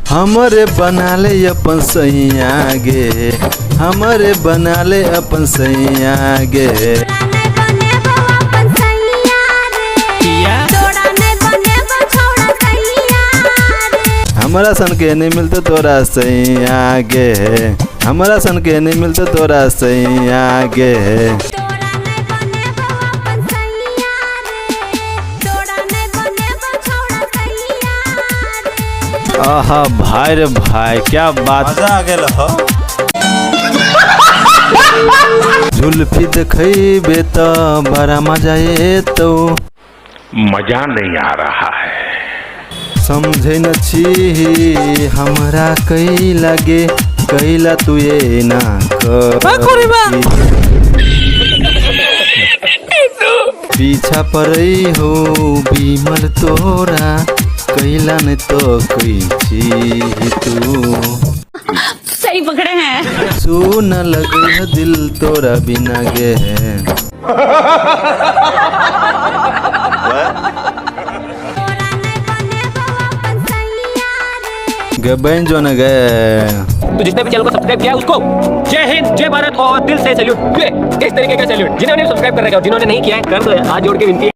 हमरे बना ले अपन सैया गे, हमरे बना ले अपन सैया गे। तोरा नै बनेबो अपन सैया रे, तोरा नै बनेबो छौड़ा सैया रे। हमरा सन के नहीं मिलतो तोरा सैया गे, हमरा सन के नहीं मिलतो तोरा सैया गे। तोरा नै बनेबो अपन सैया रे, तोरा नै बनेबो छौड़ा सैया रे। आहा भाई रे भाई, क्या बात, मजा आ गेल हो। जुल्फी देखैबे त बड़ा मजा एतौ। मजा नहीं आ रहा है। समझै न छी हमरा कैला गे, कैला तू एना कर। पीछा पड़ै हो बिमल तोरा, कैला न तो छी तू। सही पकड़े हैं। सुन लगे है दिल तोरा बिना गे। तोरा नै बनेबो अपन सैया रे। गे बहन जो न गे। तो जिसने भी चैनल को सब्सक्राइब किया उसको जय हिंद, जय भारत और दिल से सैल्यूट। इस तरीके का सैल्यूट जिन्होंने सब्सक्राइब कर रखा है, जिन्होंने नहीं किया है कर दो, हाथ जोड़ के विनती है।